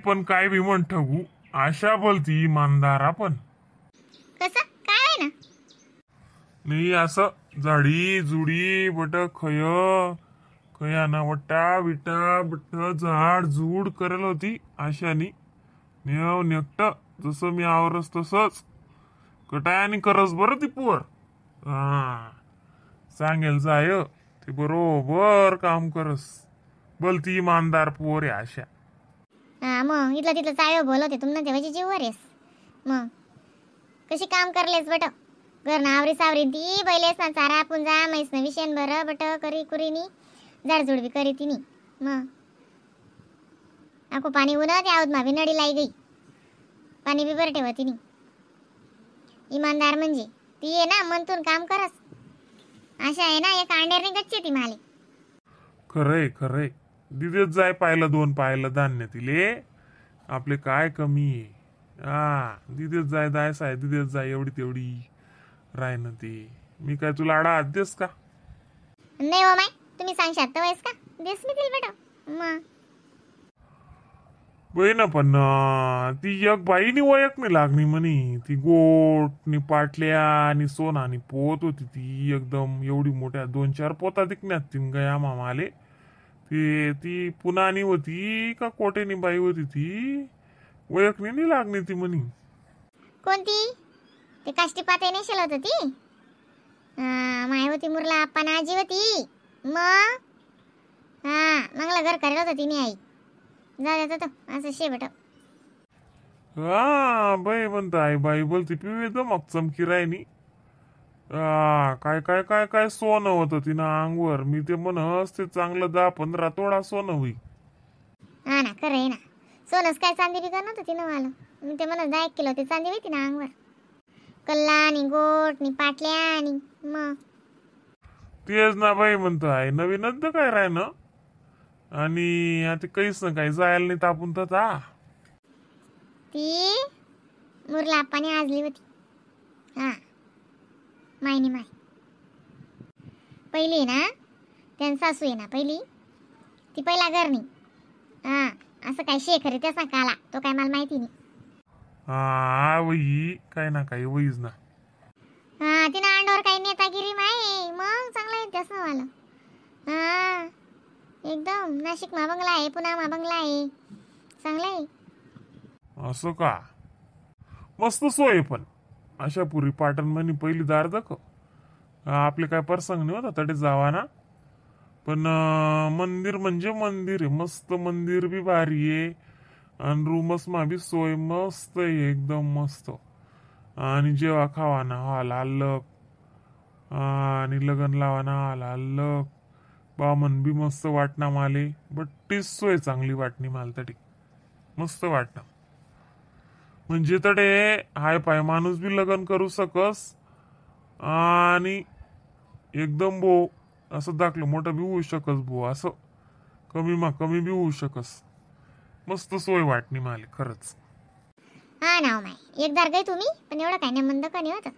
पण काय बी म्हण ठगू आशा बोलती इमानदार आपण. कसं काय आहे ना? नाही असं झाडी जुडी बट खय खयाना वट्टा विटा बट झाड झूड करेल होती आशानी. नेव नेकट जसं मी आवरस तसंच कटायानी करस बरं ती पोर. हा सांगेल जाय ती बरोबर काम करस. बोलती इमानदार पोर आहे आशा. हा मग इथलं तिथलं चाय बोलवते तुमना तेव्हाची जीवर आहेस. मग कशी काम करलेस बट घर ना आवरी सावरी ती बैलेस ना चारा पुंजा म्हैस ना विषेन बरं बट करी कुरीनी झाडझुड बी करी तिनी. मग आको पाणी उन त्या आहोत मावी नडी लाई गई पाणी बी बरं ठेवा तिनी. इमानदार म्हणजे ती आहे ना मनतून काम करस. अशा आहे ना एक अंडेरनी गच्ची ती माले. खरंय खरंय दिदेच जाय पाहिलं दोन पाहिलं धान्य तिले आपले काय कमी आहे. हा दिदेच जाय दायस आहे दिदेच जाय एवढी तेवढी राय ना ते. मी काय तुला आडा हात देस का? नाही हो माय तुम्ही सांगशात तर वयस का देस मी तिला बेटा. मग बई ना पण ती एक बाईनी वयक नाही लागली म्हणे. ती गोट नि पाटल्या आणि सोना आणि पोत होती ती एकदम एवढी मोठ्या 2-4 पोता दिकण्यात तीन गया मामाले. ते ती पुनानी होती का कोटेनी बाई होती ती वयकनी नाही लागली ती म्हणे. कोणती ते काष्टी पाते नाही शेल होतं ती? माय होती मुरला आप्पा आजी होती. मग हा मंगला घर करेल होतं तिने आई जा जात तो असं शे बेटा. हा बाई म्हणता आई बाई बोलती पिवे तर मग चमकी राहिनी. काय काय काय काय सोनं होतं तिनं अंगवर. मी ते म्हणस ते चांगलं 10-15 तोळा सोनं होई. हा ना खरं आहे ना सोनंच काय चांदी बी नव्हतं तिनं मला. मी ते म्हणस 10 किलो ते चांदी होती ना अंगवर कल्ला आणि गोट आणि पाटल्या आणि मग तेच ना बाई म्हणतो आई नवीनच तर काय राय ना. आणि आता काहीच ना काही जायला नाही तापून तर ती मुरला आप्पाने आजली होती. हा मायनी माय पहिली ना त्यांचा सासू आहे ना पहिली ती पहिला घर नाही. हा असं काय शेखर आहे त्याचा काला तो काय मला माहिती नाही. हा वही काय ना काही वहीच ना. हा तिनं अंडावर काही नेतागिरी माय मग चांगला आहे त्याचं मला. हा एकदम नाशिक मा बंगला आहे पुन्हा मा बंगला आहे चांगला आहे. असं का मस्त सोय पण अशा पुरी पाटण म्हणी पहिली दार दाखव. आपले काय प्रसंग नाही होता तडे जावा ना. पण मंदिर म्हणजे मंदिर आहे मस्त मंदिर बी भारी आहे आणि रूमस मा बी सोय मस्त आहे एकदम मस्त. आणि जेवा खावा ना हॉल आलक आणि लगन लावा ना हॉल आलक बामन बी मस्त वाटना माले बट्टीच सोय चांगली वाटणी माल तटी मस्त वाटणं. म्हणजे तडे हाय पाय माणूस बी लगन करू सकस आणि एकदम भो असं दाखलं मोठं बी होऊ शकस भो असं कमी मा कमी बी होऊ शकस. मस्त सोय वाटणी माले खरंच. हा ना माय एकदार गई तुम्ही पण एवढं काय नाही मंद का नाही होतं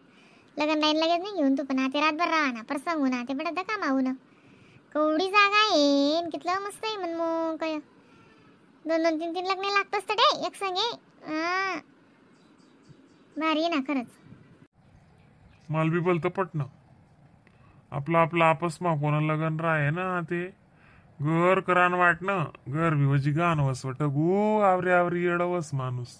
लगन लाईन लगेच नाही घेऊन तू पण ते रातभर राहा ना प्रसंग होना ते बडं धक्का मावू ना कवडी जागा आहे कितलं मस्त आहे म्हण मग काय 2-2 3-3 लग्न लागतच तर एक संगे. हा भारी आहे ना खरंच. मला बी बोलतं पटणं आपलं आपलं आपस मा कोणा लगन राहे ना ते घर करान वाटणं घर बी वजी गाण वसवट गु आवरी आवरी येडवस माणूस.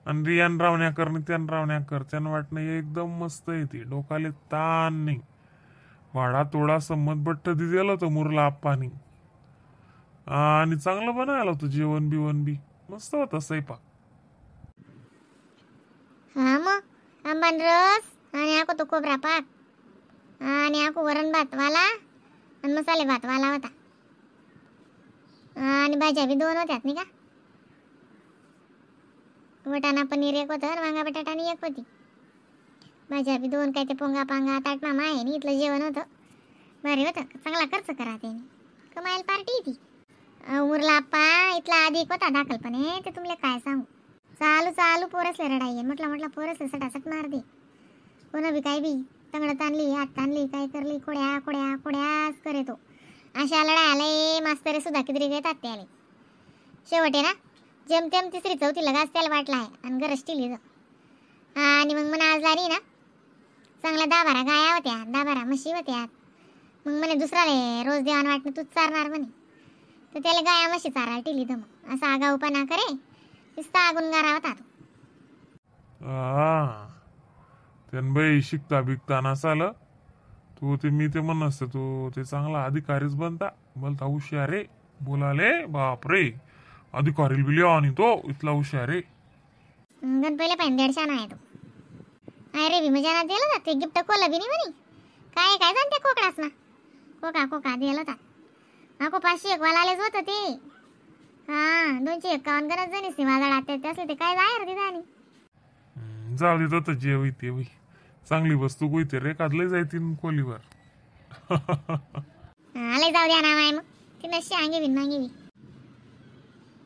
आणि रियान रावण्या कर आणि त्यान रावण्या कर त्यान वाटणं एकदम मस्त येते डोकाले ताण नाही. भाडा तोडा संमत बट्ट दिलेलं होतं मुरला आप्पानी आणि चांगलं बनायला होतं जेवण बिवण बी मस्त होतं स्वयंपाक. हा मग आंबान रस आणि आको तो खोबरा पाक आणि आको वरण भात वाला आणि मसाले भात वाला होता आणि भाज्या बी 2 होत्यात नाही का वटाणा पनीर एक होतं आणि वांगा बटाटा आणि एक होती भाज्या बी 2 काय ते पोंगा पांगा ताट मामा आहे आणि इथलं जेवण होतं भारी होतं चांगला खर्च करा त्याने कमायला पार्टी ती. उरला आप्पा इथला आधी एक होता दाखल पण आहे ते तुमले काय सांगू चालू चालू पोरसले रडाई म्हटलं म्हटलं पोरसले सटासट मार दे कोणा बी काय बी तंगड ताणली हात ताणली काय करली खोड्या खोड्या खोड्याच करे तो अशा लढाय आले मास्तरे सुद्धा किती घेतात ते आले. शेवट आहे ना जेमतेम तिसरी चौथी लगाच त्याला वाटला आहे आणि गरज टिली. आणि मग म्हणा आज नाही ना चांगल्या 10-12 गाया होत्या, 10-12 म्हशी होत्या. मग म्हणे दुसराले रोज देवान वाटणं तूच चारणार म्हणे, तर त्याला गाया म्हशी चारायला टिली. तर मग असा आगाऊपणा करे नुसता आगुनगारा होता तो. त्यान बाई शिकता बिकता नसाल तू ते मी ते म्हण असते तू ते चांगला अधिकारीच बनता बोलता हुशार रे बोलाले बापरे अधिकारी बिली आणि तो इथला हुशार रे. गण पहिले पाहिजे 150 आहे तो. अरे बी मजा ना दिलं ना ते गिफ्ट कोला बी नाही म्हणे काय काय जाणते कोकडास ना कोका कोका दिलं होता. नको 501 वाला आलेच होतं ते. हा 251 गरज जणीस नाही माझा आत्या असले ते काय जाय रे तिथं. आणि जाऊ देत होतं जे होई ते होई चांगली वस्तू गोईते रे कादले जायतीन कोलीवर. आले जाऊ द्या ना माय मग ती नशी अंगे बिन मागे बी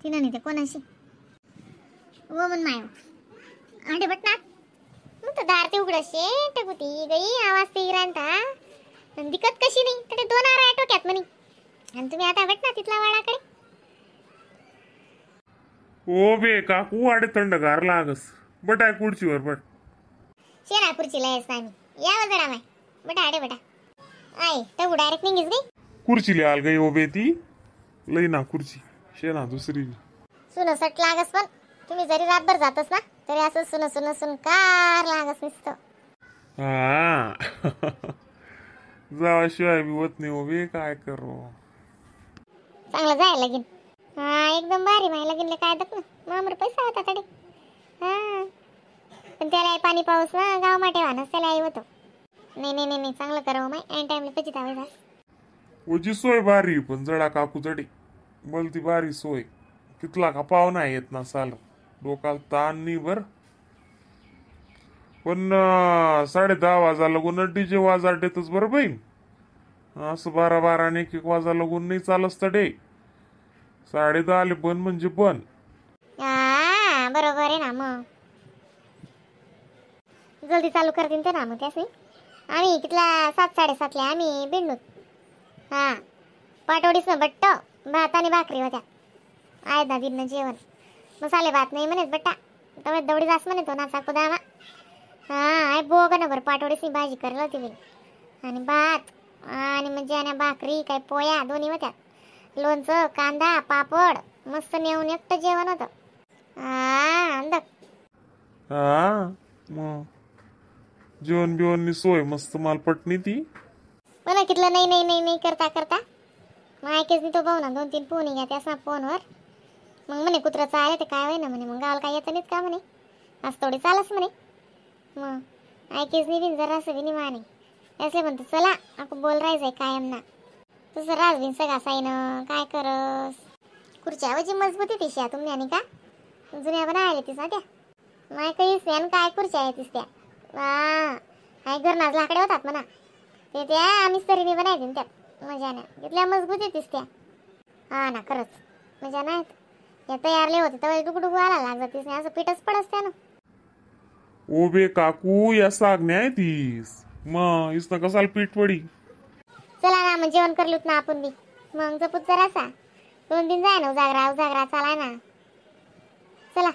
तिनं नाही ते कोणाशी व म्हणून माय अंडे बटनात मग तर दार ते उघडशे टकुती गई आवाज ते इरांता दिकत कशी नाही तर ते 2 आरा टोक्यात म्हणे. आणि तुम्ही आता बटना तिथला वाडाकडे. ओ बे काकू वाडे थंडगार लागस बटाय कुडचीवर बट शेणा खुर्चीला येस आम्ही या जरा माय बटा आडे बटा I टगू डायरेक्ट निघीस गई खुर्चीला आल गई ओ बे ती लई ना खुर्ची शेणा दुसरी सुन सट लागस. पण तुम्ही जरी रातभर जातस ना तरी असं सुन सुन सुन कार लागस नुसतं. हा जावाशिवाय बी होत नाही ओ बे काय करू. चांगलं जाय लगीन. हा एकदम भारी माय लगीनले काय दक ना मामर पैसा होता तडे. हा पण त्याला पाणी पाऊस ना गाव माटे वानस त्याला आई होतो. नाही नाही नाही चांगलं करावं माय ऐन टाइमला पचित हवे जास. ओजी सोय भारी पण जडा काकू जडी बोलती भारी सोय कितला का पाव नाही येत ना साल डोकाला ताण नाही बर. पण 10:30 वाजा लागून डीजे वाजा देतच बरं बहीण असं 12-12 आणि 1-1 वाजा लागून नाही चालस तडे 10:30 आले बन म्हणजे बन. हा बरोबर आहे ना मग जल्दी चालू करतील ते ना मग त्यास नाही. आम्ही कितला 7-7:30 ला आम्ही बिंडूत. हा पाटोडीस ना बट्ट भात आणि भाकरी होत्या आहेत ना दिन जेवण मसाले भात नाही म्हणत बट्टा तवे दवडी जास म्हणे तो नाचा कुदामा. हा I बोग ना बरं पाटोडीसनी भाजी करेल होती मी आणि भात आणि म्हणजे आणि भाकरी काय पोया दोन्ही होत्या लोणचं कांदा पापड मस्त नेऊन एकटं जेवण होतं. हा अंदक. हा मग जेवण बिवणनी सोय मस्त माल पटणी ती म्हणा कितलं नाही नाही नाही नाही करता करता मग ऐकेच नाही तो भाऊ ना 2-3 फोन घ्या त्यास ना फोनवर. मग म्हणे कुत्राचं आलं ते काय होय ना म्हणे मग गावाला काय येतं नाहीत का म्हणे आज थोडी चालस म्हणे. मग ऐकेच नाही बिन जरा असं बी नाही माने असले म्हणतो चला आपण बोल राहायचंय कायम ना तुझं राज बिन सगळा साईन काय करस. खुर्च्या ऐवजी मजबूती तिशी तुम्ही आणि का जुन्या पण आले तीस ना त्या माय काहीच नाही आणि काय खुर्च्या आहे तीस त्या हा हाय घरनाच लाकडे होतात म्हणा ते त्या आम्ही तरीने बनायचे ना त्यात मजा नाही तिथल्या मजबूत येतीस त्या. हा ना खरंच मजा नाहीत या तयारले होते तेव्हा डुकडुकू आला लागत तीस नाही असं पीठच पडस त्या ना. ओ बे काकू या सागण्या आहे तीस मग इसनं कसाला पीठ पडी. चला ना मग जेवण करलोत ना आपण बी मग जपूत जरासा 2 दिन जाय ना उजागरा उजागरा चालाय ना. चला